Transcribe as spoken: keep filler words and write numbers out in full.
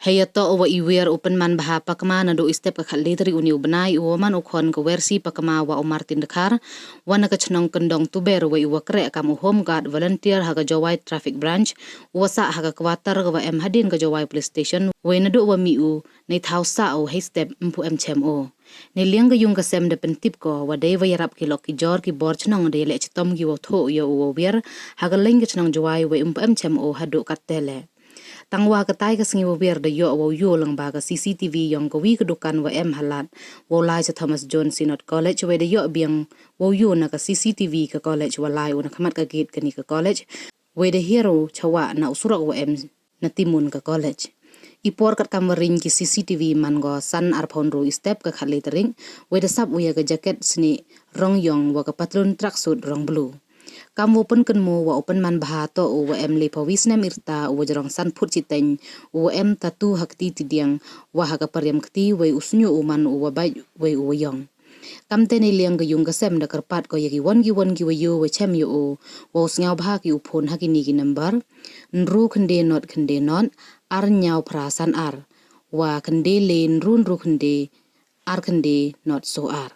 Hei yatoh wa i wiar u pynman bha pakma naduh i step ka khatle tarik uni u bnai, u wa man u khon ka Wersi Pakma wa u Martin Dkhar, wa na ka chnong Kyndong Tuber, wa i wa kreh kam u Home Guard Volunteer ha ka Jowai Traffic Branch, u wa sah ha ka quarter ka wa em hadien ka Jowai Police Station, wa i naduh wa mih u, nei thaw sah u hei step ym pu em chem o. Nei liang ka yung ka sem da pyntip ko, wa dei wa yarap ki lok ki jor ki bor chnong da yaleh chitom ki wa thoh ya u wa wiar, ha ka leng ka chnong Jowai wa ym pu em chem o haduh katte le. Tang wa ka tai ka sngi wa wiar da yoh wow yoh lang ba ka C C T V yong ka wi ka dukan wa em halat, wow lai cha Thomas Jones Synod College, wa da yoh biang wow yoh na ka C C T V ka college wa lai u na khmat ka gate kani ka college, wa da hiar u chawa na u surok wa em na timun ka college. I por kat kam wa ring ki C C T V man go san arphaw ynru i step ka khatle tarik, wa da sap u ya ka jacket sni rong yong wa ka patlun tracksuit rong blue. Kam wa pynkynmaw wa u pynman bha toh u wa em lephaw wi snem i rta, u wa jrong san phut chiteng, u wa em tattoo ha kti tidiang, wa ha ka pariam kti, wa u sñiuh u man u wa bait, wa u wa yong. Kamte nei liang ka yung ka sem da kyrpad ko ya ki won ki won ki wa yoh wa chem yoh u, wow sñiaw bha ki u phone ha kini ki number: ynru khyndai not khyndai not, ar ynñiaw phra san ar, wa khyndai le ynru ynru khyndai, ar khyndai not so ar.